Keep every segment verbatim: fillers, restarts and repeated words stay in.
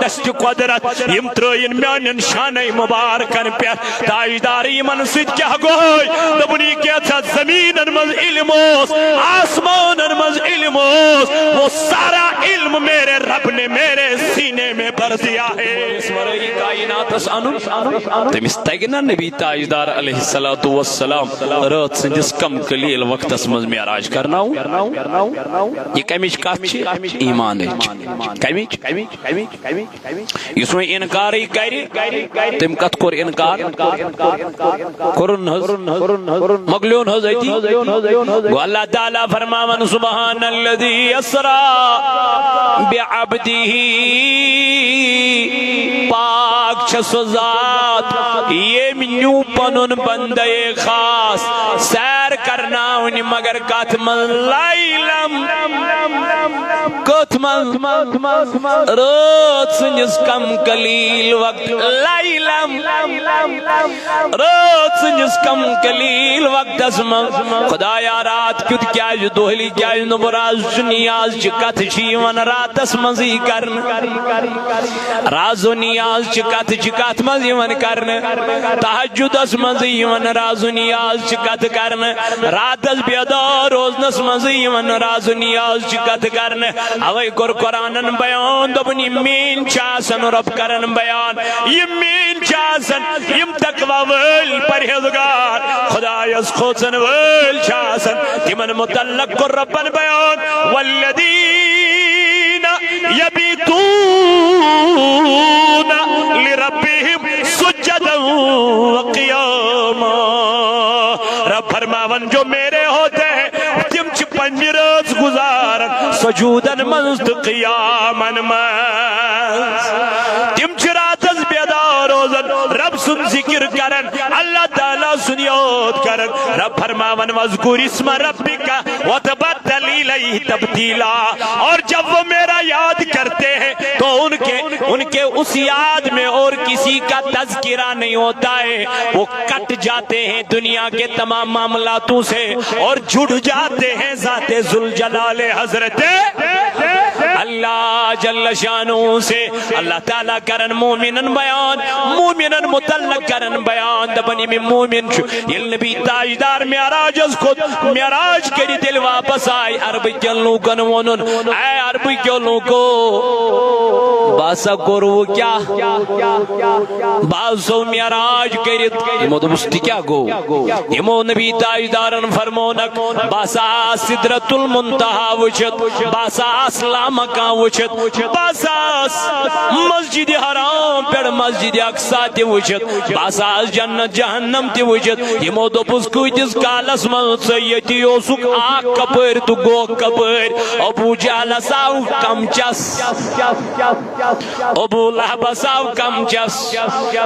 دست قدرت، یم ترٲیِن میانٮ۪ن شانَے مبارکن پٮ۪ٹھ۔ تاجدار، یمن سۭتۍ کیٛاہ گوٚو؟ دوٚپُن، یہِ کیٛاہ ژھا زمینن منٛز علم اوس، آسمانن منٛز علم اوس، وہ سارا علم میرے رب نے میرے سینے میں بھر دیا ہے۔ اس ورٲیی کائناتس انُن، تٔمِس تگہِ نا نبی تاجدار علیہ الصلوۃ والسلام رٲژ سٕنٛدِس کم قلیل وقتس منٛز معراج کرناوُن؟ یہِ کمِچ کتھ چھِ؟ ایمانٕچ۔ کمِچ؟ یُس وۄنۍ انکارٕے کرِ، تٔمۍ کتھ کوٚر انکار؟ کوٚرُن حظ، مۄکلیون حظ أتی۔ گوٚو اللہ تعالیٰ فرماوان، سبحان الذی اسری بعبدہ، پاک چھِ سۄ ذات، ییٚمۍ نیوٗ پنُن بندے خاص سیر کرناونہِ، مگر کتھ منٛز؟ لیلاً۔ کتھ منٛز؟ رٲژ سٕنٛدِس کم قلیل وقت، لیلاً۔ رٲژ سٕنٛدِس کم قلیل وقتس منٛز۔ خدایا، رات کیُتھ کیٛازِ، دۄہلی کیٛازِ نہٕ بہٕ راز چھُس؟ نیاز چہِ کتھٕ چھِ یِوان راتس منٛزٕے کرنہٕ۔ راز و نیاز چہِ کتھٕ چھِ کتھ منٛز یِوان کرنہٕ؟ تہجدس منٛزٕے یِوان راز و نیاز چہِ کتھٕ کرنہٕ۔ راتس بیدار روزنس منٛزٕے یِوان راز و نیاز چہِ کتھٕ کرنہٕ۔ اوے کوٚر قرآنن بیان، دوٚپُن، یِم میٲنۍ چھِ آسان، رب کرن بیان، یِم میٲنۍ چھِ آسان، یِم تقوی وٲلۍ پرہیزگار، خدایس کھوژن وٲلۍ چھِ آسان، تِمن متعلق کوٚر ربن بیان، والذین یبیتون لربہم سجدا وقیاما۔ رب فرماوان، جو میرے ہوتے ہیں، تِم چھِ پننہِ رٲژ گُزاران سجوٗدن منٛز تہٕ قیامن منٛز۔ تِم چھِ راتس بیدار روزان، رب سُنٛد ذکر کران، اللہ تعالیٰ سُنٛد یاد کران۔ رب فرماوان، واذکر اسم ربک وتبتل الیہ تبتیلا۔ اور جب وہ میرا یاد کرتے ہیں تو ان کے، ان کے اس یاد میں اور کسی کا تذکرہ نہیں ہوتا ہے، وہ کٹ جاتے ہیں دنیا کے تمام معاملاتوں سے اور جڑ جاتے ہیں ذات ذوالجلال حضرت اللہ جل شانہ سے۔ اللہ تعالیٰ کرن مومنن بیان، مومنن متعلق کرن بیان، دپن یِم مومن چھِ۔ ییٚلہِ نبی تاجدار معراجس کھوٚت، معراج کٔرِتھ ییٚلہِ واپس آے، عربہٕ کٮ۪ن لوٗکن ووٚنُن، اے عربہٕ کیو لوٗکو، بہٕ ہسا کوٚروٕ کیٛاہ؟ بہٕ حظ سو معراج کٔرِتھ۔ یِمو دوٚپُس، تہِ کیٛاہ گوٚو؟ یِمو نبی تاجدارن فرمونکھ، بہٕ ہسا آس سدرۃ المنتہا وٕچھِتھ، بہٕ ہسا آس لامکان وٕچھِتھ، بہٕ ہسا آس مسجد حرام پٮ۪ٹھ مسجد اقصی تہِ وٕچھِتھ، بہٕ ہسا آس جنت جہنم تہِ وٕچھِتھ۔ یِمو دوٚپُس، کۭتِس کالس منٛز ژٕ ییٚتی اوسُکھ، اکھ کپٲرۍ تہٕ گوٚو کپٲرۍ؟ ابو جہل ہسا آو کمچس، ابو لہب ہسا آو کمچس۔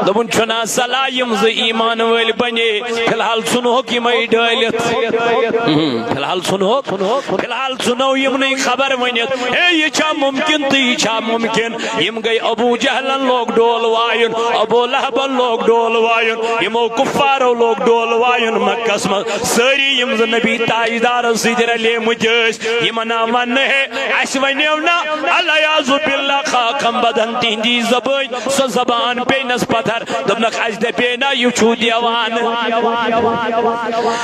دوٚپُن، چھُنہ صلاح یِم زٕ ایمان وٲلۍ بنے؟ فی الحال ژھُنہوکھ یِمے ڈٲلِتھ۔ اہم، فی الحال ژھُنہوکھ، فی الحال ژھُنو یِمنٕے خبر ؤنِتھ۔ ہے، یہِ چھا ممکن تہٕ یہِ چھا ممکن؟ یِم گٔے، ابو جہلن لوگ ڈول وایُن، ابو لہبن لوگ ڈول وایُن، یِمو کفارو لوگ ڈول وایُن مکس منٛز۔ سٲری یِم زٕ نبی تاجدارس سۭتۍ رلیمٕتۍ ٲسۍ، یِمن آو وننہٕ، ہے، اسہِ ونیو نہ، العیاذ باللہ، خاکم بدن تِہنٛدی زبٲنۍ۔ سۄ زبان پیٚینَس پتھر۔ دوٚپنَکھ، اَسہِ دَپے نا، یہِ چھُو دیوانہٕ۔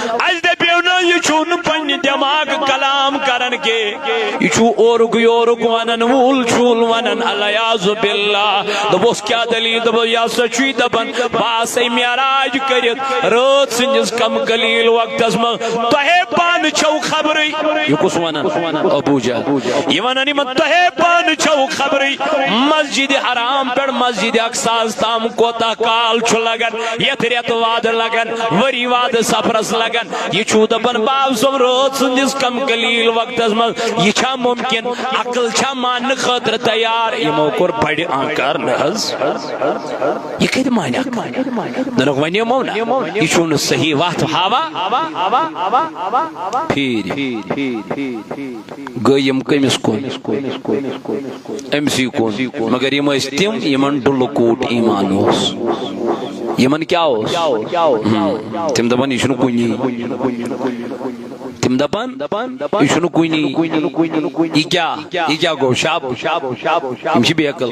اَسہِ دَپیو نا، یہِ چھُو نہٕ پننہِ دٮ۪ماغہٕ کلام کران کینٛہہ۔ یہِ چھُو اورُک یورُک وَنان، وُل چھُل وَنان، العیاذ باللہ۔ دوٚپُس، کیٛاہ دٔلیٖل؟ دوٚپُس، یہِ ہسا چھُے دَپان، بہٕ آسَے معراج کٔرِتھ رٲژ سٕنٛدِس کم قلیل وقتس منٛز۔ تۄہے پانہٕ چھَو خبرٕے۔ یہِ کُس وَنان؟ ابو جہل۔ یہِ وَنان یِمن، تۄہے پانہٕ چھَو خبرٕے، مسجد حرام پٮ۪ٹھ مسجد اقصاہس تام کوتاہ کال چھُ لگان، یتھ رٮ۪تہٕ وادٕ لگان، ؤری وادٕ سفرس لگان۔ یہِ چھُو دپان، باب صٲب، رٲژ سٕنٛدِس کم قلیل وقتس منٛز، یہِ چھا ممکن؟ عقل چھا ماننہٕ خٲطرٕ تیار؟ یِمو کوٚر بڑِ آنکار، نہ حظ، یہِ کتہِ مانہِ عقل؟ دوٚپنکھ، وۄنۍ یِمو نہ، یہِ چھُو نہٕ صحیح وتھ ہاوان۔ پھیٖرِ۔ گٔے یِم کٔمِس کُن؟ أمۍ سٕے کُن۔ مگر یِم ٲسۍ تِم، یِمن ڈُلہٕ کوٗٹ ایمان اوس۔ یِمن کیٛاہ اوس؟ ہم، تِم دپان، یہِ چھُنہٕ کُنی۔ دپان، یہِ چھُنہٕ کُنی۔ یہِ کیٛاہ؟ یہِ کیٛاہ گوٚو؟ شب، یِم چھِ بے عقل۔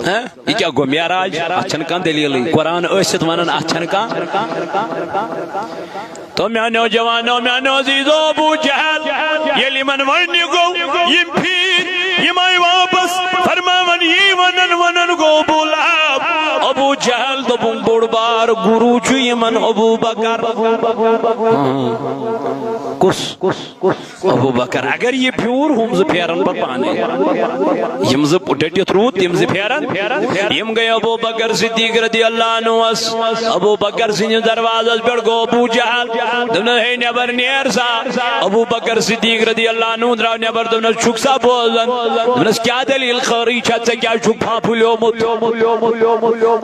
ہہ؟ یہِ کیٛاہ گوٚو؟ معراج؟ اتھ چھَنہٕ کانٛہہ دٔلیٖلٕے۔ قرآن ٲسِتھ ونان، اتھ چھَنہٕ کانٛہہ۔ تو میانیو جوانو، میانیو عزیزو، ابو جہل، ییٚلہِ یِمن وننہِ گوٚو، یِم پھیٖرۍ، یِم آیہِ واپس، فرماوان، یی ونان ونان گوٚو ابو لہب۔ ابو جہل دوٚپُن، بوٚڑ بار گُروٗ چھُ یِمن ابو بکر۔ کُس؟ ابو بکر۔ اگر یہِ پھیوٗر، ہُم زٕ پھیرن پتہٕ پانے۔ یِم زٕ ڈٔٹِتھ روٗد، تِم زٕ پھیرن۔ یِم گٔے ابو بکر صدیق رضی اللہ عنہس۔ ابو بکر سٕنٛدِس دروازس پٮ۪ٹھ گوٚو ابو جہل۔ دوٚپنس، ہے، نٮ۪بر نیر سا۔ ابو بکر صدیق رضی اللہ عنہ درٛاو نٮ۪بر، دوٚپنس، چھُکھ سا بوزان؟ دوٚپنس، کیٛاہ دٔلیٖل، خٲرٕے چھا؟ ژےٚ کیٛازِ چھُکھ پھاپھُلیومُت؟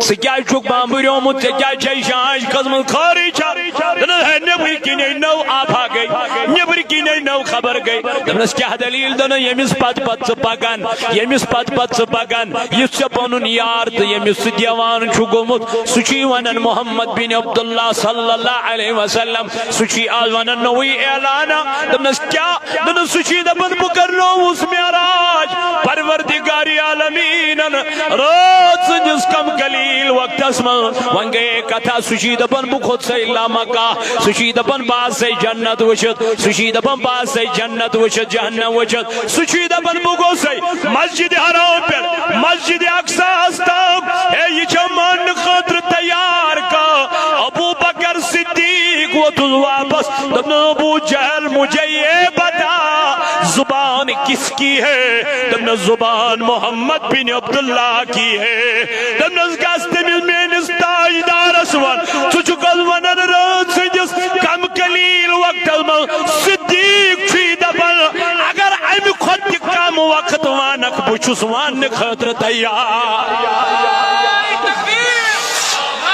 ژٕ کیٛازِ چھُکھ بامبریومُت؟ ژےٚ کیٛازِ چھے شانٛش کھٔژمٕژ؟ خٲرٕے چھا؟ دوٚپنس، ہے، نٮ۪بٕرۍ کِنۍ ہے نٔو آفاقے، نٮ۪بٕرۍ کِنۍ ہے نٔو خبر گٔے۔ دوٚپنس، کیٛاہ دٔلیٖل؟ دوٚپنس، ییٚمِس پتہٕ پتہٕ ژٕ پکان، ییٚمِس پتہٕ پتہٕ ژٕ پکان، یُس ژےٚ پنُن یار تہٕ ییٚمِس ژٕ دیوان چھُکھ گوٚمُت، سُہ چھُے ونان محمد بن عبداللہ صلی اللہ علیہ وسلم، سُہ چھُے آز ونان نوٚوُے اعلانہ۔ دوٚپنس، کیٛاہ؟ دوٚپنس، سُہ چھُے دپان، بہٕ کرنووُس معراج، پروردگار عالمیٖنن رٲژ سٕنٛدِس کم قلیل وقتس منٛز۔ وۄنۍ گٔیے کتھا، سُہ چھُے دپان، بہٕ کھوٚت سَے لامکہ، سُہ چھُے دپان، بہٕ آس سَے جنت وٕچھِتھ، سُہ چھُے دپان، بہٕ آس سَے جنت وٕچھِتھ، جہنم وٕچھِتھ، سُہ چھُے دپان، بہٕ گوٚو سَے مسجد حرام پٮ۪ٹھ مسجد اقصاہس تام۔ ہے، یہِ چھا ماننہٕ خٲطرٕ تیار کانٛہہ؟ ابو بکر صدیق ووتُس واپس، دوٚپنس، ابو جہل، مجھے یہ بتا، زبان کس کی ہے؟ دوٚپنس، زبان محمد بن عبداللہ کی ہے۔ دوٚپنس، گژھ تٔمِس میٲنِس تاجدارس وَن، ژٕ چھُکھ حظ ونان رٲژ سٕنٛدِس کم قلیل وقتس منٛز صدیق چھُے دپان، اگر امہِ کھۄتہٕ تہِ کم وقت وانکھ، بہٕ چھُس واننہٕ خٲطرٕ تیار۔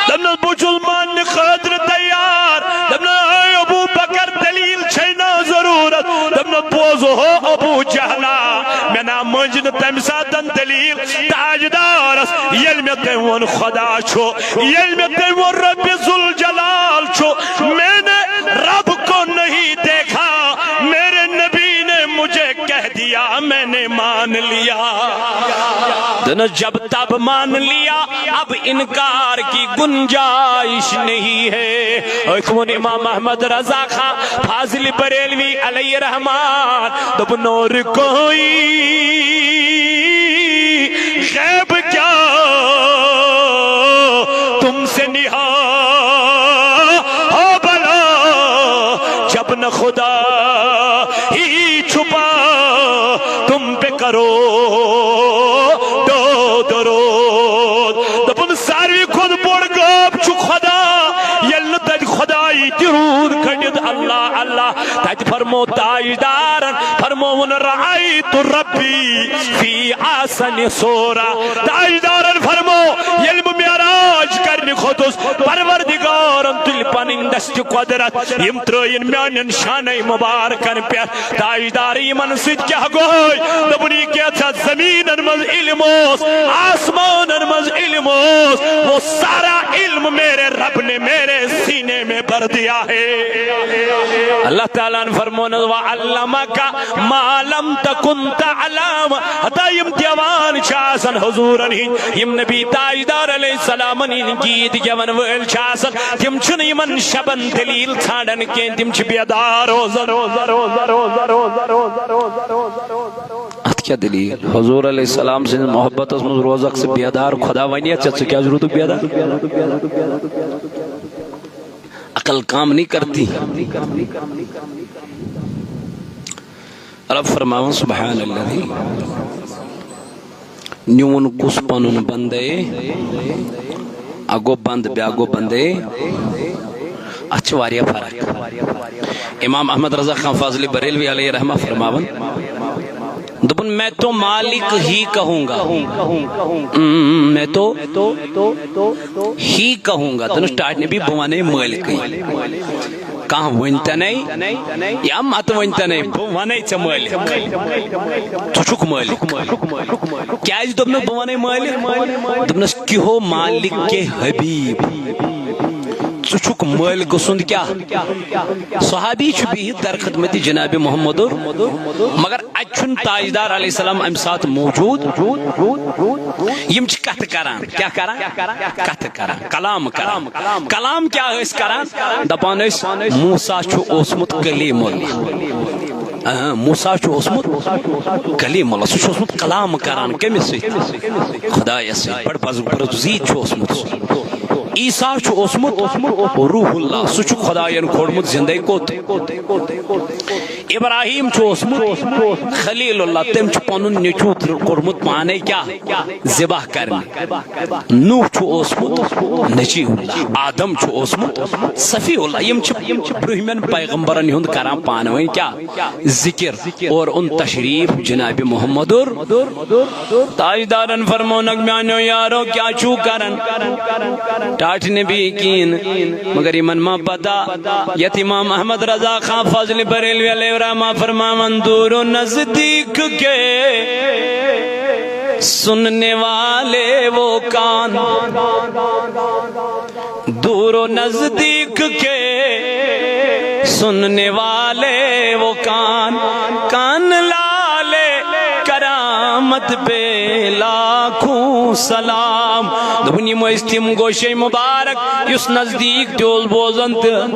دوٚپنس، بہٕ چھُس ماننہٕ خٲطرٕ تیار۔ دوٚپنس، اے ابو بکر، دلیل چھے نا ضروٗرت؟ دوٚپنس، بوز ہو ابو جہلا، مےٚ نا مٔنٛزۍ نہٕ تمہِ ساتن دلیل تاجدارس، ییٚلہِ مےٚ تٔمۍ ووٚن خدا چھُ، ییٚلہِ مےٚ تٔمۍ ووٚن رب ذوالجلال چھُ۔ میں نے رب کو نہیں دیکھا، میرے نبی نے مجھے کہہ دیا، میں نے مان لیا۔ دوٚپنس، جب تب مان لیا، اب انکار کی گنجائش نہیں ہے۔ أتھۍ ووٚن امام احمد رضا خان فاضل بریلوی علیہ رحمان، دوٚپُن، اور کوئی غیب کیا تم سے نہا ہو بھلا، جب نہ خدا ہی چھپا تم پہ کرو دو درود۔ دوٚپُن، ساروی کھۄتہٕ بوٚڑ غٲب چھُ خدا، ییٚلہِ نہٕ تَتہِ خدایی تہِ روٗد کھٔنِتھ، اللہ اللہ، تَتہِ فرمو تاجدارن، فرمووُن، رأیت ربی فی احسن صورہ۔ تاجدارن فرمو، ییٚلہِ بہٕ معراج کرنہِ کھوٚتُس، پروردگارن تُلۍ پنٕنۍ دستِ قدرت، یِم ترٲیِن میانٮ۪ن شانَے مبارکن پٮ۪ٹھ۔ تاجدار، یِمن سۭتۍ کیٛاہ گوٚو؟ دوٚپُن، یہِ کیٛاہ ژھا زمیٖنن منٛز علم اوس، آسمانن منٛز علم اوس، وہ سارا علم میرے رب نے میرے سینے میں بھر دیا ہے۔ اللہ تعالیٰ ہن فرمونس، وعلمک ما لم تکن تعلم۔ ہتا یِم دیوان چھِ آسان حضوٗرن ہٕنٛدۍ، یِم نبی تاجدار علیہ السلامن ہٕنٛدۍ گیٖت گٮ۪ون وٲلۍ چھِ آسان، تِم چھِنہٕ یِمن شبن دٔلیٖل ژھانڈان کینٛہہ، تِم چھِ بیدار روزان۔ اتھ کیٛاہ دٔلیٖل؟ حضوٗر علیہ السلام سٕنٛدِس محبتس منٛز روزکھ ژٕ بیدار، خدا ونیا ژےٚ، ژٕ کیٛازِ روٗدُکھ بیدار؟ عقل کام نہیں کرتی۔ رب فرماوان، سبحان اللہ، نیون کُس پنُن بندے، اگو بند، بیاگو بندے، اتھ چھِ واریاہ فرق۔ امام احمد رضا خان فاضل بریلوی علیہ رحمہ فرماوان، دوٚپُن، میں تو مالک ہی کہوں گا۔ ہم، میں تو ہی کہوں گا۔ دوٚپنَس، ٹاٹھۍ نبی، بہٕ وَنے مٲلکٕے۔ کانٛہہ ؤنۍ تَنے یا مَتہٕ ؤنۍ تَنے، بہٕ وَنے ژےٚ مٲلِک۔ ژٕ چھُکھ مٲلِک۔ کیٛازِ دوٚپنَس، بہٕ وَنے مٲلِک؟ دوٚپنَس، کہِ ہو مالک کے حبیب۔ ژٕ چھُکھ مٲلکہٕ سُنٛد کیٛاہ؟ صحابی چھُ بِہِتھ در خدمت جناب محمد، مگر اتہِ چھُنہٕ تاجدار علیہ السلام امہِ ساتہٕ موجود۔ یِم چھِ کتھٕ کران، کیٛاہ کران؟ کتھٕ کران، کلام کران۔ کلام کیٛاہ ٲسۍ کران؟ دپان ٲسۍ، موسیٰ چھُ اوسمُت کلیم اللہ۔ اہاں، موسیٰ چھُ اوسمُت کلیم اللہ، سُہ چھُ اوسمُت کلام کران۔ کٔمِس سۭتۍ؟ خدایس سۭتۍ۔ بڑٕ بزرگ، بڑٕ زیٖٹھ چھُ اوسمُت۔ عیسیٰ چھُ اوسمُت روح اللہ، سُہ چھُ خداین کھولمُت زندے کوٚت؟ ابراہیم چھُ اوسمُت خلیل اللہ، تٔمۍ چھُ پنُن نیٚچوٗ تر-، کوٚرمُت پانے کیٛاہ؟ ذبح کرنہِ۔ نوح چھُ اوسمُت نجی اللہ، آدم چھُ اوسمُت صفی اللہ۔ یِم چھِ برٛونٛہمٮ۪ن پیغمبرن ہُنٛد کران پانہٕ ؤنۍ کیٛاہ؟ ذکر۔ اور اوٚن تشریف جناب محمد۔ تاجدارن فرمونکھ، میانیو یارو، کیٛاہ چھُو کران؟ ٹاٹھۍ نبی کِہیٖنۍ۔ مگر یِمن ما پتہ، یتھ امام احمد رضا خان فاضل بریلوی علیہ الرحمہ فرماوان، دور و نزدیک کے سننے والے وہ کان، دور و نزدیک کے سننے والے وہ کان، کان لالے کرامت پہ لاکھوں سلام۔ دوٚپُن، یِم ٲسۍ تِم گوشے مبارک، یُس نزدیٖک تہِ اوس بوزان تہٕ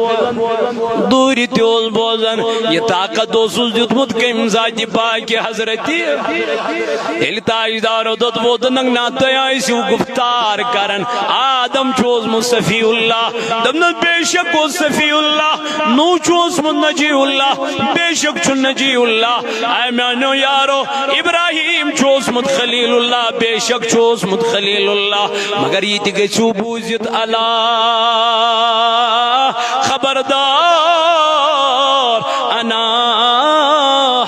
دوٗرِ تہِ اوس بوزان۔ یہِ طاقت اوسُس دیُتمُت کٔمۍ؟ ذاتِ پاکہِ حضرتِ۔ ییٚلہِ تاجدارو دوٚد ووتنَکھ، نہ تُہۍ ٲسِو گُفتار کران۔ آدم چھُ اوسمُت صفی اللہ، دوٚپنَس، بے شک اوس صفی اللہ۔ نوح چھُ اوسمُت نجی اللہ، بے شک چھُ نجی اللہ۔ اے میانیو یارو، ابراہیم چھُ اوسمُت خلیل اللہ، بے شک چھُ اوسمُت خلیل اللہ۔ مگر یہِ تہِ گٔژھِو بوٗزِتھ، الا خبردار، انا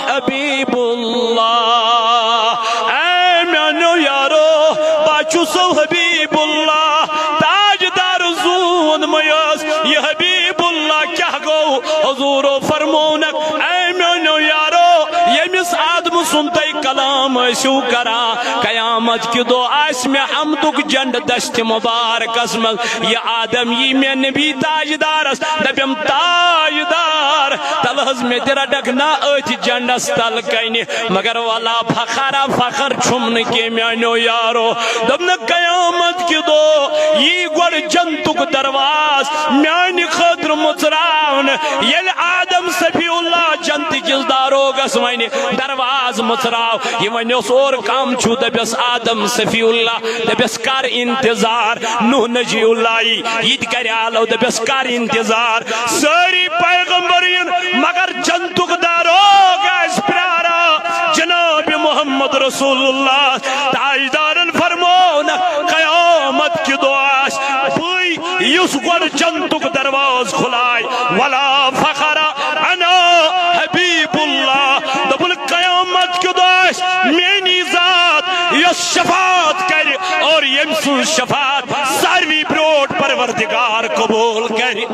حبیب اللہ۔ اے میانیو یارو، بہٕ چھُسو حبیب اللہ، تاجدار زوٗن میٲس۔ یہِ حبیب اللہ کیٛاہ گوٚو؟ حضوٗرو فرمونکھ، اے میانیو یارو، ییٚمِس آدمہٕ سُنٛد تُہۍ کلام ٲسِو کران، قیامت کہِ دۄہ آسہِ مےٚ حمدُک جنڈٕ دستِ مبارکس منٛز۔ یہِ آدم یی مےٚ نبی تاجدارس، دپٮ۪م، تاجدار، تلہٕ حظ مےٚ تہِ رٹکھ نا أتھۍ جنڈس تل کنہِ۔ مگر ولا فخر، فخر چھُم نہٕ کینٛہہ میانیو یارو۔ دوٚپنکھ، قیامت کہِ دۄہ یی گۄڈٕ جنتُک درواز میانہِ خٲطرٕ مُژراونہٕ۔ ییٚلہِ آدم صفی اللہ جنتہٕ کِس داروغس ونہِ، درواز مُژراو، یہِ ونیوس، اور کم چھُ؟ دپٮ۪س، آدم صفی اللہ۔ دپٮ۪س، کر انتظار، نوح نجی اللہ یی۔ یہِ تہِ کرِ آلو، دپٮ۪س، کر انتظار، سٲری پیغمبر یِن، مگر جنتُک داروغ آسہِ پیاران جناب محمد رسول اللہ۔ تاجدارن فرمونکھ، قیامت کہِ دۄہ آسہِ بٕے یُس گۄڈٕ جنتُک درواز کھُلایہِ۔ ولا فخر، انا حبیب اللہ۔ دوٚپُن، قیامت کہِ دۄہ آسہِ میٲنی ذات یۄس شفاعت کرِ، اور ییٚمۍ سٕنٛز شفاعت ساروی برٛونٛٹھ پروردگار قبول کرِ۔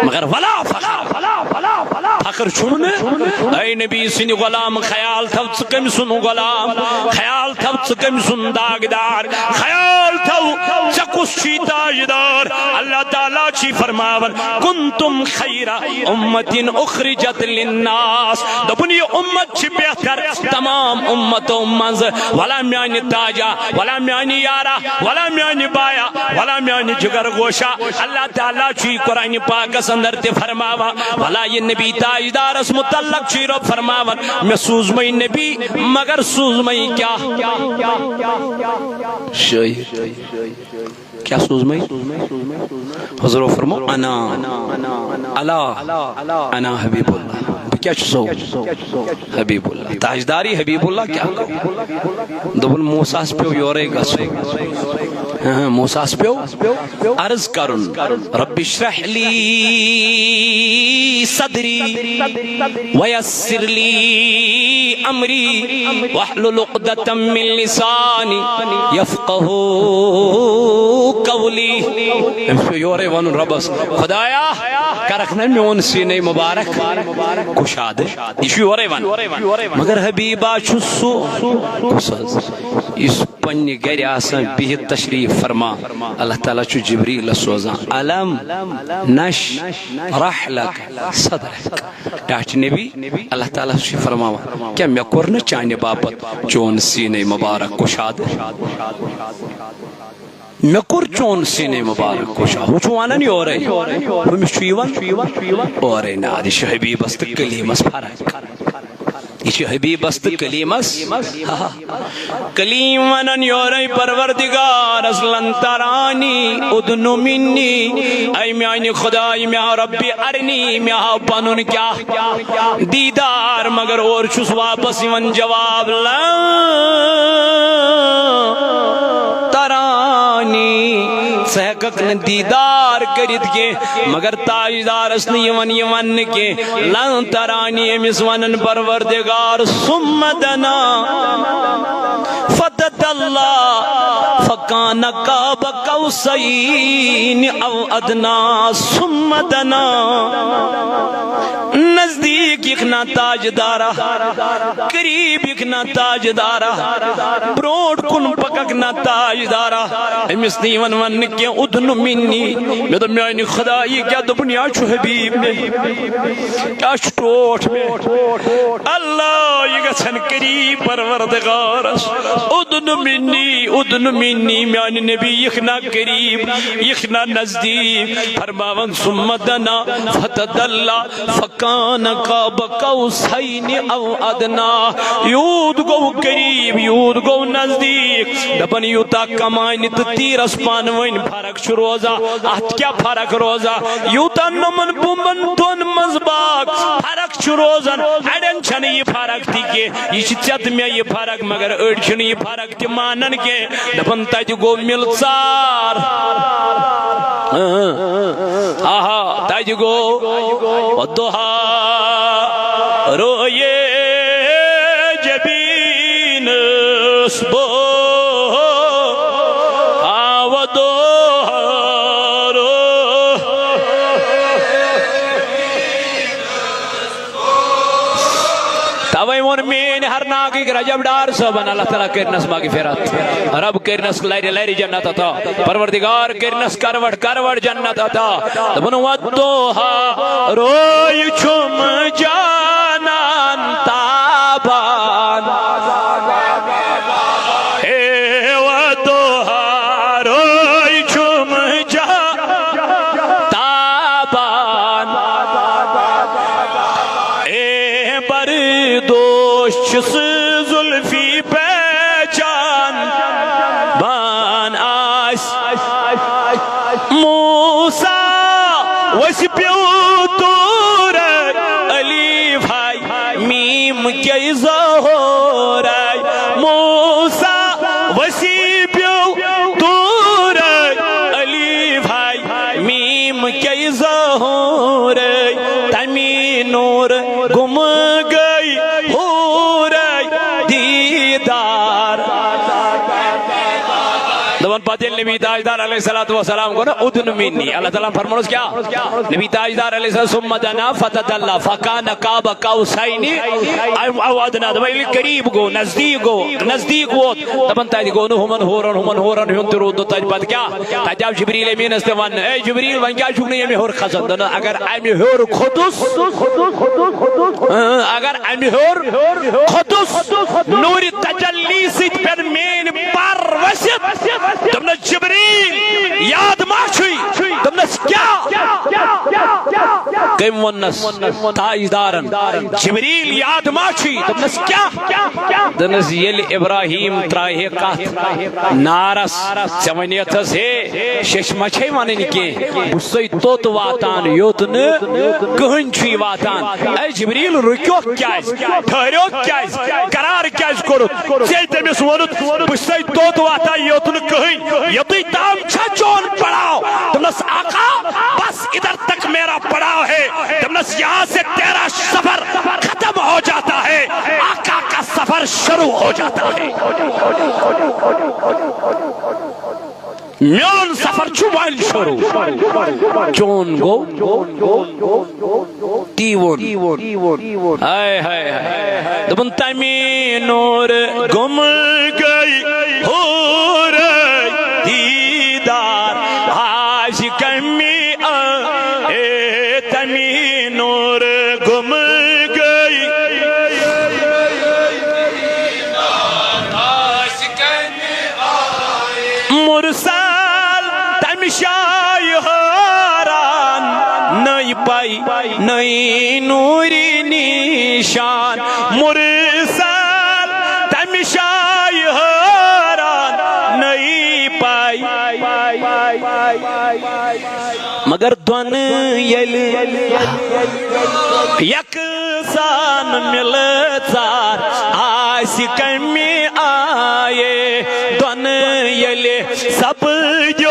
مگر ولا فخر، فخر چھُم نہٕ۔ اے نبی سٕنٛدِ غلام، خیال تھاو، ژٕ کٔمۍ سُنٛد غلام؟ خیال تھاو، ژٕ کٔمۍ سُنٛد داغدار؟ خیال تھاو، ژےٚ کُس چھُے تاجدار؟ اللہ تعالیٰ چھُے فرماوان، کنتم خیر امت اخرجت للناس۔ دوٚپُن، یہِ امت چھِ بہتر تمام امتو منٛزٕ۔ ولا میانہِ تاجا، ولا میانہِ یارا، ولا میانہِ بایا، ولا میانہِ جگر گوشا۔ اللہ تعالیٰ چھُے قرآن پاکس اندر تہِ فرماوان، ولا یہِ نبی تاجدارس متعلق چھُے رب فرماوان، مےٚ سوٗزمَے نبی، مگر سوٗزمَے کیٛاہ؟ شٲعر۔ کیٛاہ سوٗزمَے؟ حضورو فرمو، انا، الا، انا حبیب اللہ۔ بہٕ کیٛاہ چھُسو؟ حبیب اللہ۔ تاجداری حبیب اللہ کیٛاہ گوٚو؟ دوٚپُن، موسیٰ ہس پیوٚو یورے گژھُن۔ ہاں، موسیٰ ہس پیوٚو عرض کرُن، رب اشرح لی صدری ویسر لی امری واحلل عقدة من لسانی یفقہوا قولی۔ أمِس پیوٚو یورے ونُن ربس، خدایا، کرکھ نا میون سینے مبارک کشادٕ۔ یہِ چھُ یورے ونان۔ مگر حبیبا چھُ سُہ، کُس حظ؟ یُس پننہِ گرِ آسان بِہِتھ تشریف فرما، اللہ تعالیٰ چھُ جبریلس سوزان، الم نشرح لک صدرک۔ ٹاٹھۍ نبی، اللہ تعالیٰ چھُ فرماوان، کیٛاہ مےٚ کوٚر نہٕ چانہِ باپتھ چون سینے مبارک کُشادٕ؟ مےٚ کوٚر چون سینے مبارک کُشا۔ ہُہ چھُ وَنان یورے، ہُمِس چھُ یِوان اورے نار۔ یہِ چھُ حبیبس تہٕ کلیٖمس فرق۔ یہِ چھُ حبیبس تہٕ کلیٖمس۔ ہا۔ کلیٖم وَنان یورے پروردگارس، لن ترانی ادن منی، اے میانہِ خدای، مےٚ ہاو ربِ ارنی، مےٚ ہاو پنُن کیٛاہ دیدار، مگر اورٕ چھُس واپس یِوان جواب، لن ترانی، ژٕ ہٮ۪ککھ نہٕ دیدار کٔرِتھ کینٛہہ۔ مگر تاجدارس نہٕ یِوان یہِ وننہٕ کینٛہہ، لن ترانی، أمِس ونان پروردگار، ثم دنا فتدلی فکان قاب قوسین او ادنی، ثم دنا۔ نزدیک یِکھ نا تاجدارا، قریب یِکھ نا تاجدارا، برونٛٹھ کُن پککھ نا تاجدارا۔ أمِس نہٕ یِوان وننہٕ کینٛہہ، ادن منی۔ مےٚ دوٚپ، میانہِ خدا، یہِ کیٛاہ دوٚپُن، یہِ چھُ حبیب مےٚ، کیٛاہ چھُ ٹوٹھ مےٚ؟ اللہ، یہِ گژھن قریب پروردگارس۔ ادن منی، ادن منی، میانہِ نبی، یِکھ نا قریب، یِکھ نا نزدیک۔ فرماوان، ثم دنا فتدلی فکان قاب قوسین او ادنی۔ یوٗت گوٚو قریب، یوٗت گوٚو نزدیک۔ دپان، یوٗتاہ کمانہِ تہٕ تیٖرس پانہٕ ؤنۍ فرق چھُ روزان، اتھ کیٛاہ فرق روزان؟ یوٗتاہ نۄمن بُمبن دۄن منٛز باگ فرق چھُ روزان، اڑٮ۪ن چھنہٕ یہِ فرق تہِ کینٛہہ۔ یہِ چھِ ژےٚ تہٕ مےٚ یہِ فرق، مگر أڑۍ چھِنہٕ یہِ فرق تہِ مانان کینٛہہ۔ دپان، تتہِ گوٚو مِلژار۔ آہا، تتہِ گوٚو والضحیٰ، رویے جبینس بو، آ، والضحیٰ، رو۔ توے ووٚن میٲنۍ ہرناگٕکۍ رجب ڈار صٲبن، اللہ تعالیٰ کٔرنس مغفرت، رب کٔرنس لرِ لرِ جنت عطا، پروردگار کٔرنس کروٹ کروٹ جنت عطا۔ دوٚپُن، والضحیٰ، روے چھُم جانان تابان۔ ہے والضحیٰ، روے چھُم جا تابان۔ اے بردوش چھُس زلفی پہچان بان آس۔ موسیٰ وس پیو تور علی بھائی میم کے ظہور۔ موسیٰ وسی پیو تور علی بھائی میم کے ظہور۔ تمی نور گم گئی حور دیدار۔ دپان پتہٕ ییٚلہِ نبی تاجدار علیہ الصلوۃ والسلام گوٚو نا ادن منی، اللہ تعالیٰ فرموس کیا؟ نبی تاجدار علیہ السلام، ثم دنا فتدلی فکان قاب قوسین او ادنی۔ دپان ییٚلہِ قریب گوٚو، نزدیک گوٚو، نزدیک ووت، دپان تتہِ گوٚو نہٕ ہُمن حورن، ہُمن حورن ہُنٛد تہِ روٗد نہٕ تتہِ پتہٕ کیا؟ تتہِ آو جبریل امینس تہِ وننہٕ، اے جبریل، وۄنۍ کیٛازِ چھُکھ نہٕ ییٚمہِ ہیوٚر کھسان؟ دوٚپنس، اگر امہِ ہیوٚر کھوٚتُس، اۭں، اگر امہِ ہیوٚر کھوٚتُس، نوٗرِ تجلی سۭتۍ پٮ۪ن میٲنۍ پر ؤسِتھ۔ دوٚپنس، جبریل، یاد ما چھُے؟ دوٚپنس، کیٛاہ؟ کٔمۍ ووٚننس؟ تاجدارن۔ جبریل، یاد ما چھُے؟ دوٚپنس، کیٛاہ؟ دوٚپنس، ییٚلہِ ابراہیم ترٛایہِ ہے کتھ نارس، ژےٚ ونیتھس، ہے، شیٚچھ ما چھے ونٕنۍ کینٛہہ؟ بہٕ چھُسے توٚت واتان، یوٚت نہٕ کٕہٕنۍ چھُے واتان۔ اے جبریل، رُکیوکھ کیٛازِ؟ ٹھٔہریوکھ کیٛازِ؟ قرار کیٛازِ کوٚرُتھ؟ ژےٚ تٔمِس ووٚنُتھ، بہٕ چھُسے توٚت واتان، یوٚت نہٕ کٕہٕنۍ۔ یوٚتُے تام چھا چون پڑاو؟ دوٚپنس، آقا، بس ادھر تک میرا پڑاو ہے۔ دوٚپنس، یہاں سے تیرا سفر ختم ہو جاتا ہے، آقا کا سفر شروع ہو جاتا ہے۔ میون سفر چھُ وۄنۍ شروع۔ چون گوٚو؟ تی ووٚن۔ ہاے ہاے ہاے۔ دوٚپُن، تَمی نوٗرٕ گُم گٔے حورے دیٖدار، آز کَمہِ آیہِ؟ تَمی نوٗرٕ گُم گٔے۔ مرسل تمہِ جایہِ حٲران، نٔے پَے نٔے نوٗری نِشان۔ مرسل تمہِ جایہِ حٲران، نٔے پَے۔ مگر دۄنہٕ ییٚلہِ یکسان مِلہٕ ژار، آسہِ کَمہِ آیہِ؟ دۄنہٕ ییٚلہِ سپدیو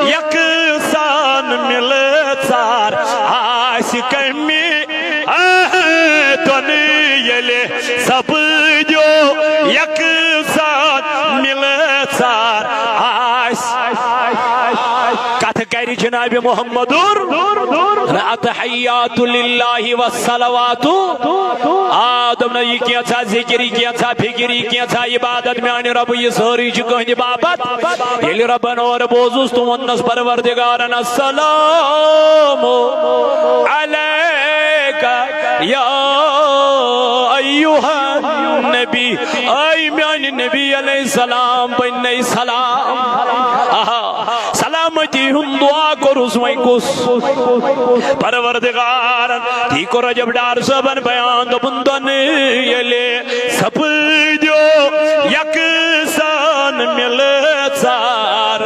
یکسان مِلہٕ ژار، آسہِ کَمہِ آیہِ؟ دۄنہٕ ییٚلہِ سپدیو یکسان مِلہٕ ژار، آسہِ۔ کتھ کرِ جناب محمدُر؟ التحیات للہ والصلوات۔ آ، دوٚپنَے، یہِ کینٛژھا ذکر، یہِ کینٛژھا فکر، یہِ کینٛژھا عبادت میانہِ رۄبہٕ، یہِ سٲرٕے چھِ کٕہٕنٛدِ باپتھ۔ ییٚلہِ رۄبن اورٕ بوزُس تہٕ ووٚننَس پروردگارن، السلام علیک یا ایھا النبی، اے میانہِ نبی علیہ السلام، بننے سلام۔ آہا، سلامتی ہُنٛد دعا کوٚرُس، وۄنۍ کُس؟ پروردگارن۔ تی کوٚر رجب ڈار صٲبن بیان، دوٚپُن، دۄنہٕ ییٚلہِ سپدیو یکسان مِلہٕ ژار،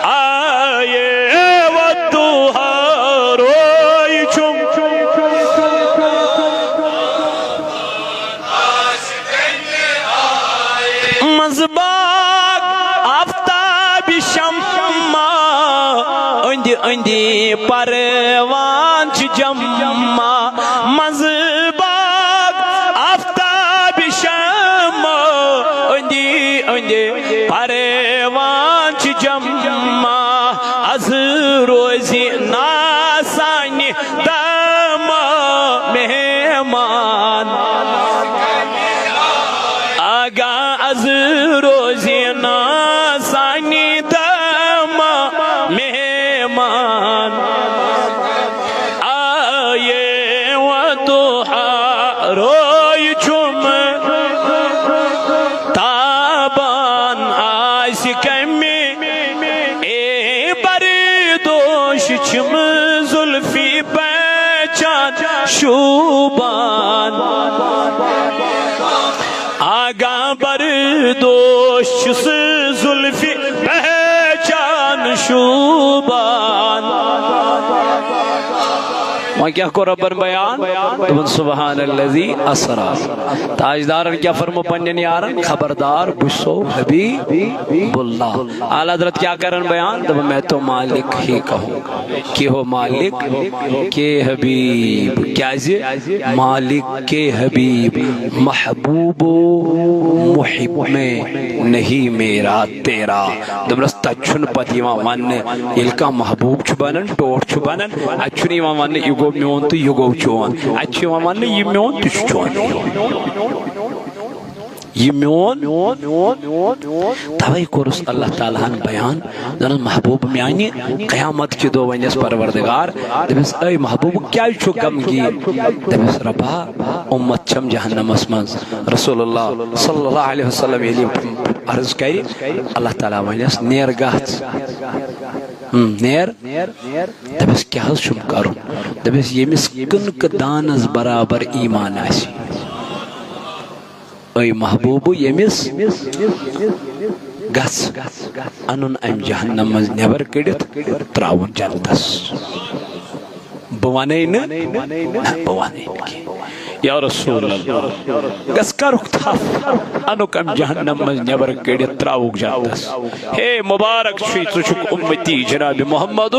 آیے وتوہا روے چھُم۔ منٛزباگ آفتاب شمع، أنٛدِ أنٛدِ پروان چھِ جمع۔ منٛزباگ آفتاب شمع، أنٛدِ أنٛدِ پروان چھِ جمع۔ از روزِ ناسانہِ دامہ مہمان۔ آگاہ از روزِ ناسانہِ دامہ مہمان۔ آیے وتوہا روے چھُم تابان، آسہِ کَمہِ؟ اے بردوش چھِم زُلفی پہچان شوٗبان۔ آگاہ بردوش چھُس زُلفی پہچان شوٗبان۔ وۄنۍ کیٛاہ کوٚر رۄبن بیان؟ دوٚپُن، سبحان الذی اسری۔ تاجدارن کیٛاہ فرمو پننٮ۪ن یارن؟ خبردار، بہٕ چھُسو حبیب اللہ۔ اعلیٰ حضرت کیٛاہ کرن بیان؟ دوٚپُن، میں تو مالک ہی کہوں، کہ ہو مالک کے حبیب۔ کیٛازِ؟ مالک کے حبیب، محبوب و محب میں نہیں میرا تیرا۔ دوٚپنَس، تَتہِ چھُنہٕ پَتہٕ یِوان وَننہٕ، ییٚلہِ کانٛہہ محبوب چھُ بَنان، ٹوٹھ چھُ بَنان، اَتہِ چھُنہٕ یِوان وَننہٕ، یہِ گوٚو میون تہٕ یہِ گوٚو چون۔ اَتہِ چھُ یِوان وَننہٕ، یہِ میون تہِ چھُ چون۔ یہِ میون۔ تَوَے کوٚرُس اللہ تعالیٰ ہَن بیان، دوٚپنَس، محبوب میٛانہِ، قیامت کہِ دۄہ وَنٮ۪س پروردگار، دَپٮ۪س، اے محبوب، کیٛازِ چھُکھ غمگیٖن؟ دَپٮ۪س، رۄبا، اُمت چھَم جہنمَس منٛز۔ رسول اللہ صلی اللہ علیہ وسلم ییٚلہِ عرض کرِ، اللہ تعالیٰ ونٮ۪س، "نیر گژھ۔ ہم، نیر۔" دپٮ۪س، "کیٛاہ حظ چھُم کرُن؟" دپٮ۪س، "ییٚمِس کٕنکہٕ دانس برابر ایمان آسہِ، اے محبوبہٕ، ییٚمِس گژھ انُن امہِ جہنم منٛز نٮ۪بر کٔڑِتھ ترٛاوُن جنتس۔" بہٕ ونے نہٕ، نہ، بہٕ ونے نہٕ کینٛہہ۔ یا رسول اللہ، گژھ کرُکھ تھپھ، انُکھ امہِ جہنم منٛز نٮ۪بر کٔڑِتھ ترٛاوُکھ جنتس۔ ہے مبارک چھُے، ژٕ چھُکھ اُمتی جناب محمد۔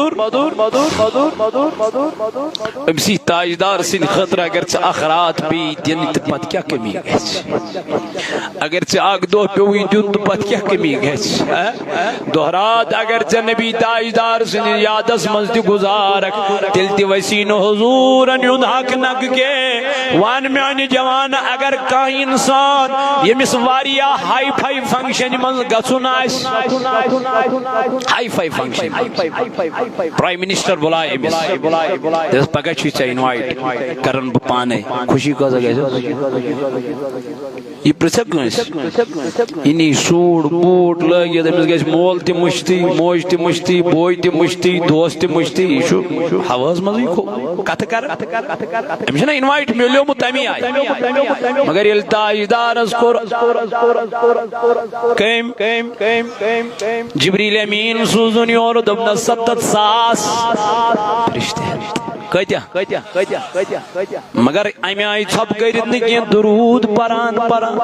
أمۍ سٕے تاجدار سٕنٛدِ خٲطرٕ اگر ژٕ اکھ راتھ پیٚیہِ دِنہٕ تہٕ پتہٕ کیٛاہ کٔمی گژھِ؟ اگر ژےٚ اکھ دۄہ پیوٚوُے دیُن تہٕ پتہٕ کیٛاہ کٔمی گژھِ؟ ہہ؟ دۄہ راتھ اگر ژےٚ نبی تاجدار سٕنٛدِس یادس منٛز تہِ گُزارکھ، تیٚلہِ تہِ وَسہِ یژھی نہٕ حضوٗرن ہُنٛد حق نہ کینٛہہ۔ وَن میانہِ جوان، اگر کانٛہہ انسان ییٚمِس واریاہ ہائی فائی فنکشن منٛز گژھُن آسہِ، hi-fi function, prime minister بُلایہِ أمِس، دَپٮ۪س، پگاہ چھُے ژےٚ انوائٹ کران بہٕ پانے، خوشی کۭژاہ گژھِ۔ یہِ پرژھِ کٲنٛسہِ؟ یہِ نی سوٗٹ بوٗٹ لٲگِتھ، أمِس گژھِ مول تہِ مٔشتٕے، موج تہِ مٔشتٕے، بوے تہِ مٔشتٕے، دوس تہِ مٔشتٕے۔ یہِ چھُ ہوہَس منٛزٕے کھو-، کتھٕ کران۔ أمِس چھُنہ انوائٹ میلیومُت تَمی آیہِ۔ مگر ییٚلہِ تاجدارس کوٚر کٔمۍ، جبریل امین سوٗزُن یورٕ، دوٚپنس، ستتھ ساس فرشتہٕ۔ کۭتیاہ؟ مگر امہِ آیہِ ژھۄپہٕ کٔرِتھ نہٕ کینٛہہ، درود پران پران،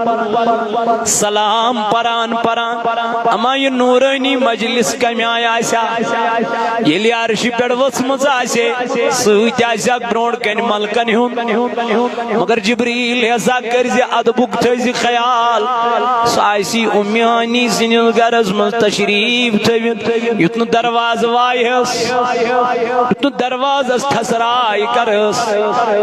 سلام پران پران۔ اما یہِ نورانی مجلس کمہِ آیہِ آسہِ ہا؟ ییٚلہِ عرشہِ پٮ۪ٹھ ؤژھمٕژ آسہِ، سۭتۍ آسہِ ہا برونٛٹھ کنہِ ملکن ہُنٛد۔ مگر جبریل ہسا کٔرۍ زِ ادبُک تھٲوۍ زِ خیال، سُہ آسی اُمیانی سٕنٛدِس گرس منٛز تشریف تھٲوِتھ، یُتھ نہٕ دروازٕ وایہس، یُتھ نہٕ دروازس تھسراے کرس۔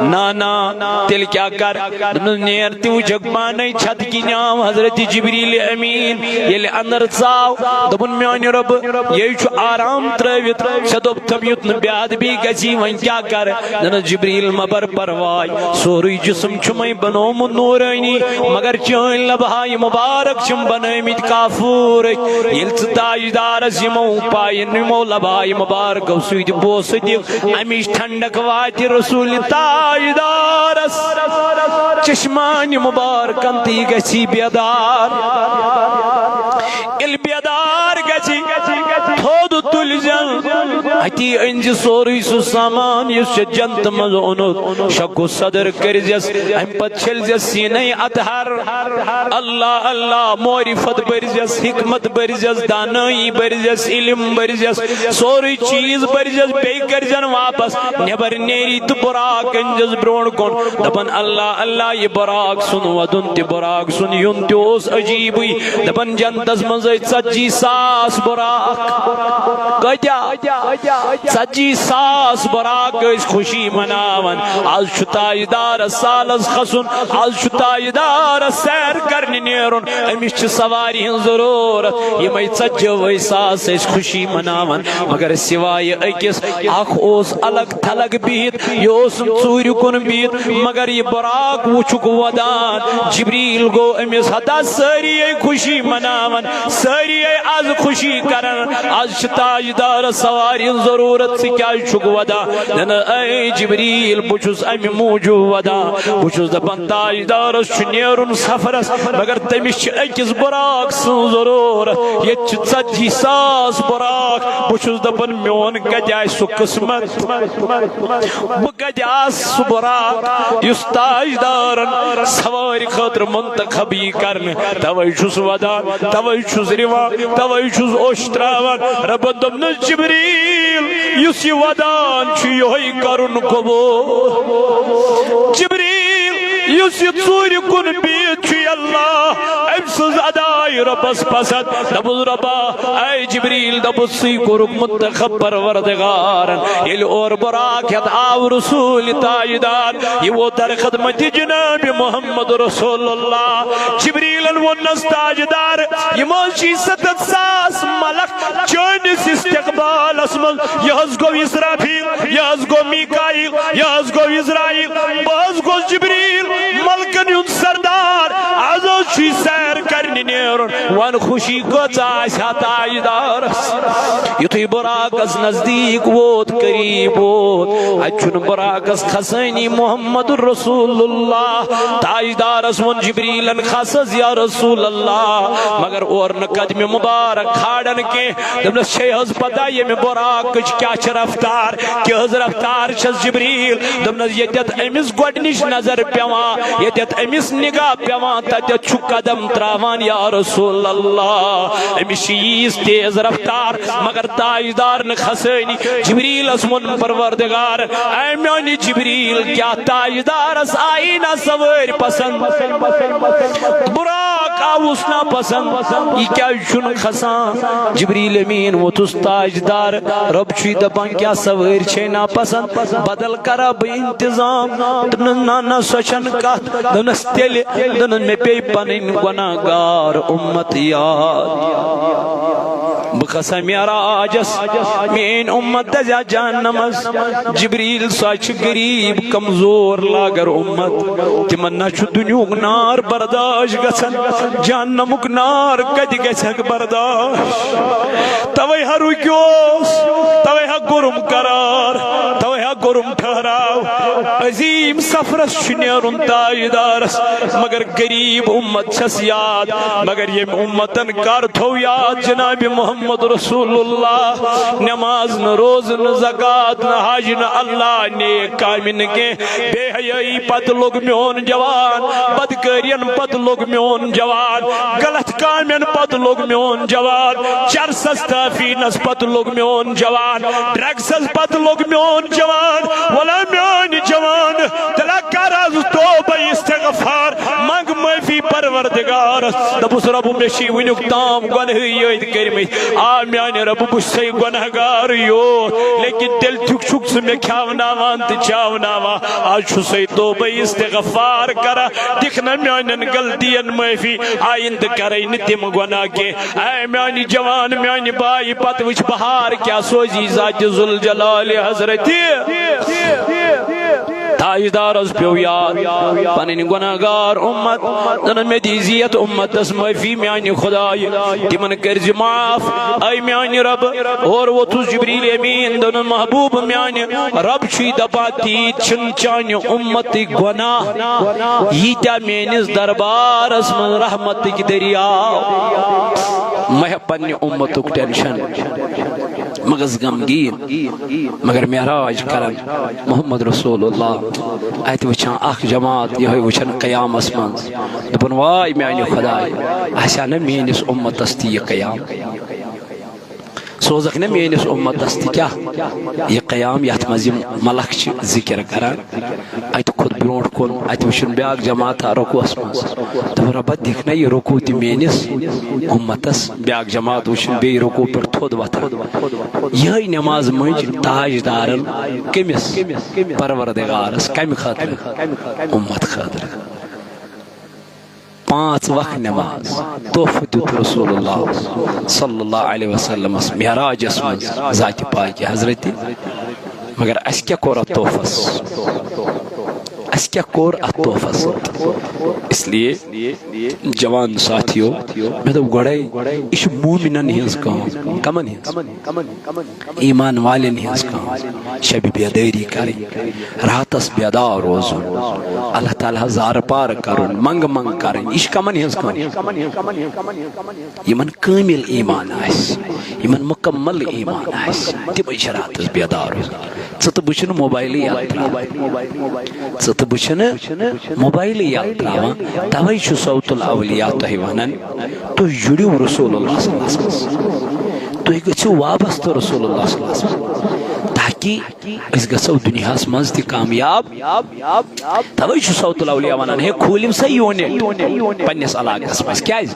نا، نا، تیٚلہِ کیٛاہ کر؟ دوٚپنس، نیر تہٕ وٕچھکھ پانے چھتہٕ کِنۍ آو حضرت جبریل امین۔ ییٚلہِ اندر ژاو، دوٚپُن، میانہِ رۄبہٕ، یے چھُ آرام ترٲوِتھ۔ ژےٚ دوٚپتھم یُتھ نہٕ بے ادبی گژھی، وۄنۍ کیٛاہ کر؟ دوٚپنس، جبریل، مہ بر پرواے، سورُے جسم چھُمے بنومُت نورانی، مگر چٲنۍ لبہٕ ہاے مبارک چھِم بنٲومٕتۍ کافورٕکۍ۔ ییٚلہِ ژٕ تاجدارس یِمو پاین، یِمو لبہٕ ہاے مبارکو سۭتۍ بوسہٕ دِکھ، امِچ ٹھنڈک واتہِ رسول تاجدارس۔ چشمانِ مبارکن تہِ گژھی بیدار۔ ییٚلہِ بیدار گژھِ، تھوٚد تُلۍ زٮ۪ن، اتی أنۍ زِ سورُے سُہ سامان یُس ژےٚ جنتہٕ منٛز اوٚنُتھ۔ شق الصدر کٔرۍ زٮ۪س، امہِ پتہٕ چھٔلۍ زٮ۪س سیٖنے اطہر۔ اللہ اللہ، معرفت بٔرۍ زٮ۪س، حکمت بٔرۍ زٮ۪س، دانٲیی بٔرۍ زٮ۪س، علم بٔرۍ زٮ۪س، سورُے چیز بٔرۍ زٮ۪س، بیٚیہِ کٔرۍ زٮ۪ن واپس۔ نٮ۪بر نیری تہٕ براق أنۍ زٮ۪س برونٛٹھ کُن۔ دپان، اللہ اللہ، یہِ براق سُنٛد ودُن تہِ، براق سُنٛد یُن تہِ اوس عجیبٕے۔ دپان، جنتس منٛز ٲسۍ ژتجی ساس براق۔ کٲتیٛاہ؟ ژتجی ساس براق ٲسۍ خوشی مناوان۔ از چھُ تاجدارس سالس کھسُن، از چھُ تاجدارس سیر کرنہِ نیرُن، أمِس چھِ سوارِ ہٕنٛز ضروٗرت۔ یِمے ژتجی ساس ٲسۍ خوشی مناوان، مگر سوائے أکِس، اکھ اوس الگ تھلگ بِہِتھ، یہِ اوس ژوٗرِ کُن بِہِتھ، مگر یہِ براق وُچھُکھ ودان۔ جبریل گوٚو أمِس ہتا، سٲری ٲے خوشی مناوان، سٲری ٲے از خوشی کران، از چھِ تاجدارس سوارِ ہٕنٛز ضروٗرت، ژٕ کیٛازِ چھُکھ ودان؟ نہ، اے جبریل، بہٕ چھُس امہِ موٗجوٗب ودان، بہٕ چھُس دپان تاجدارس چھُ نیرُن سفرس، مگر تٔمِس چھِ أکِس براق سٕنٛز ضروٗرت۔ ییٚتہِ چھِ ژتجی ساس براق۔ بہٕ چھُس دپان، میون کتہِ آسہِ سُہ قسمت؟ بہٕ کتہِ آسہٕ سُہ براق یُس تاجدارن سوارِ خٲطرٕ منتخب یی کرنہٕ؟ توے چھُس ودان، توے چھُس رِوان، توے چھُس اوٚش تراوان۔ رۄبن دوٚپنس، جبریل، یُس یہِ ودان چھُ، یِہوٚے کرُن قبوٗل۔ جبریل، یُس یہِ ژوٗرِ کُن بِہِتھ چھُ، یہِ اللہ، أمۍ سٕنٛز ادا آیہِ رۄبس پسند۔ دوٚپُس، رۄبا، اے جبریل، دوٚپُس، ژٕے کوٚرُکھ منتخب پروردگارن۔ ییٚلہِ اورٕ براق ہٮ۪تھ آو رسول تاجدار، یہِ ووت در خدمت جناب محمد رسول اللہ۔ جبریلن ووٚننس، تاجدار، یِم حظ چھِ ستتھ ساس ملک چٲنِس استقبالس منٛز۔ یہِ حظ گوٚو اسرافیل، یہِ حظ گوٚو میکائیل، یہِ حظ گوٚو عزرائیل، بہٕ حظ گوٚوس جبریل، ملکن ہُنٛد سردار۔ از حظ چھُے سیر کرنہِ نیرُن۔ وَن، خوشی کۭژاہ آسہِ ہا تاجدارس۔ یُتھُے براقس نزدیٖک ووت، قریب ووت، اتہِ چھُنہٕ براقس کھسٲنی محمد رسول اللہ۔ تاجدارس ووٚن جبریلن، کھس حظ یا رسول اللہ، مگر اورٕ نہٕ قدمہِ مبارک کھالن کینٛہہ۔ دوٚپنس، چھے حظ پتہ ییٚمہِ براقٕچ کیٛاہ چھِ رفتار؟ کیٛاہ حظ رفتار چھس جبریل؟ دوٚپنس، ییٚتٮ۪تھ أمِس گۄڈٕنِچ نظر پٮ۪وان، ییٚتٮ۪تھ أمِس نگاہ پٮ۪وان، تتٮ۪تھ چھُ قدم تراوان یا رسول اللہ۔ أمِس چھِ ییٖژ تیز رفتار، مگر تاجدار نہٕ کھسٲنی۔ جبریلس ووٚن پروردگار، اے میانہِ جبریل، کیٛاہ تاجدارس آیی نہ سوٲرۍ پسند؟ براق آوُس ناپسند، یہِ کیازِ چھُنہٕ کھسان؟ جبریل امین ووٚتھُس تاجدار، رۄب چھُے دپان کیٛاہ سوٲرۍ چھے ناپسند، بدل کرا بہٕ انتظام؟ دوٚپنس نہ نہ، سۄ چھنہٕ کتھ۔ دوٚپنس تیٚلہِ، دوٚپنس مےٚ پیٚیہِ پنٕنۍ گۄناہ گار امت یاد۔ بہٕ کھسا معراجس، میٲنۍ امت دزیا جہنمس۔ جبریل سا چھِ غریب کمزور لاگر امت، تِمن نہ چھُ دُنیہُک نار برداشت گژھان، جہنمُک نار کتہِ گژھکھ برداشت؟ توے ہا رُکیوس، توے ہا کوٚرُم قرار، توے ہا کوٚرُم ٹھہراو۔ عظیم سفرس چھُ نیرُن تاجدارس، مگر غریب امت چھس یاد۔ مگر ییٚمۍ امتن کر تھوو یاد جناب محمد رسول اللہ؟ نماز نہٕ، روزٕ نہٕ، زکات نہٕ، حج نہٕ، اللہ نیک کامہِ نہٕ کینٛہہ۔ بے حیٲیی پتہٕ لوٚگ میون جوان، بدکٲرین پتہٕ لوٚگ میون جوان، غلط کامٮ۪ن پتہٕ لوٚگ میون جوان، چرسس تہٕ افیٖنس پتہٕ لوٚگ میون جوان، ڈرگسس پتہٕ لوٚگ میون جوان۔ ولا میانہِ جوان، تیٚلہِ کر از توبہ استغفار، منگ معٲفی پروردگارس۔ دوٚپُس رۄب، مےٚ چھِ وٕنیُک تام گۄنہٕے یٲتۍ کٔرمٕتۍ۔ آ میانہِ رۄب، بہٕ چھُسے گۄنہگار یوت، لیکن تیٚلہِ تیُک چھُکھ ژٕ مےٚ کھیاوناوان تہٕ چاوناوان۔ آز چھُسے توبہ استغفار کران، دِکھ نہ میانٮ۪ن غلطین معٲفی، آیندٕ کرے نہٕ تِم گۄناہ کینٛہہ۔ اے میانہِ جوان، میانہِ بایہِ، پتہٕ وٕچھ بہار کیٛاہ سوزی ذاتِ ذوالجلال حضرتِ۔ تاجدارس پیوٚو یاد پنٕنۍ گۄناہ گار امت، دوٚپُن مےٚ دی زیت امتس معٲفی میانہِ خدایہِ، تِمن کٔرزِ معاف۔ اے میانہِ رۄب، اورٕ ووٚتھُس جبریل امین، دوٚپُن محبوب میانہِ، رۄب چھُے دپان تیٖتۍ چھِنہٕ چانہِ امتٕکۍ گۄناہ، ییٖتیٛاہ میٲنِس دربارس منٛز رحمتٕکۍ دٔریاو۔ مہ ہےٚ پننہِ امتُک ٹینشن، مہ گژھ غمگیٖن۔ مگر معراج کرن محمد رسول اللہ، اتہِ وٕچھان اکھ جماعت یِہوٚے وٕچھان قیامس منٛز، دوٚپُن واے میانہِ خدایہِ، آسہِ ہا نہ میٲنِس امتس تہِ یہِ قیام، سوزکھ نہ میٲنِس امتس تہِ کیٛاہ یہِ قیام یتھ منٛز یِم ملک چھِ ذکر کران۔ اتہِ کھوٚت برونٛٹھ کُن، اتہِ وٕچھُن بیاکھ جماعتھا رکوعس منٛز۔ دوٚپُن رۄبا، دِکھ نہ یہِ رکوع تہِ میٲنِس امتس۔ بیاکھ جماعت وٕچھُن بیٚیہِ رکوع پٮ۪ٹھ تھوٚد وۄتھان۔ یِہے نماز مٔنٛزۍ تاجدارن کٔمِس؟ پروردگارس۔ کمہِ خٲطرٕ؟ امت خٲطرٕ۔ پانٛژھ وقت نماز تحفہٕ دیُت رسول اللہ صلی اللہ علیہ وسلمس معراجس منٛز ذاتِ پاکہِ حضرتِ۔ مگر اسہِ کیٛاہ کوٚر اتھ تحفس؟ اسہِ کیٛاہ کوٚر اتھ تحفس؟ اس لیے جوان ساتھیو، مےٚ دوٚپ گۄڈے، یہِ چھِ مومنن ہٕنٛز کٲم۔ کمن ہٕنٛز؟ ایمان والٮ۪ن ہٕنٛز کٲم۔ شبِ بیدٲری کرٕنۍ، راتس بیدار روزُن، اللہ تعالیٰ ہس زارٕ پار کرُن، منگہٕ منگ کرٕنۍ، یہِ چھِ کمن ہٕنٛز کٲم؟ یِمن کٲمِل ایمان آسہِ، یِمن مکمل ایمان آسہِ، تِمے چھِ راتس بیدار روزان۔ ژٕ تہٕ بہٕ چھِنہٕ موبایلٕے یلہٕ تراوان۔ ژٕ تہٕ بہٕ چھِنہٕ موبایلٕے یلہٕ تراوان۔ توے چھُ صوت الاولیاء تۄہہِ ونان، تُہۍ جُڑِو رسول اللہ صلی اللہ علیہ وسلم۔ تُہۍ گٔژھِو وابستہٕ رسول اللہ صلی اللہ علیہ وسلم، تاکہِ أسۍ گژھو دُنیاہس منٛز تہِ کامیاب۔ توے چھُ صوت الاولیاء ونان، ہے، کھوٗلِو سا یوٗنٹ پننِس علاقس منٛز۔ کیازِ؟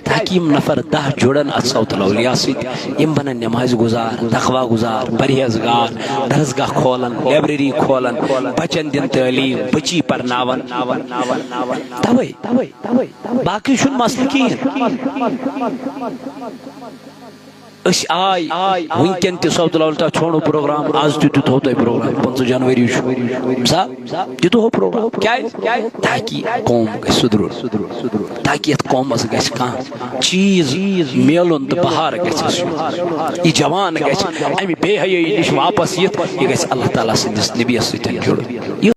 تاکہِ یِم نفر دَہ جُڑن اتھ صوت الاولیاء سۭتۍ، یِم بنن نمازِ گُزار، تقوی گُزار، پرہیزگار، درسگاہ کھولن، لائبریری کھولن، بچن دِن تعلیٖم، بچی پرناون۔ توے، باقٕے چھُنہٕ مسلہٕ کِہیٖنۍ۔ أسۍ آے وٕنکٮ۪ن تہِ صوت الاولیاء، تۄہہِ ژھونڈو پروگرام، آز تہِ دیُتہو تۄہہِ پروگرام، پٕنٛژٕہ جنوری چھُ۔ سا دیُتہو پروگرام۔ کیازِ؟ تاکہِ قوم گژھِ سُدرُن، تاکہِ یتھ قومس گژھِ کانٛہہ چیٖز میلُن تہٕ بہار گژھٮ۪س یُن۔ یہِ جوان گژھِ امہِ بے حیٲیی نِش واپس یِتھ، یہِ گژھِ اللہ تعالیٰ سٕنٛدِس نبیَس سۭتۍ جُڑُن۔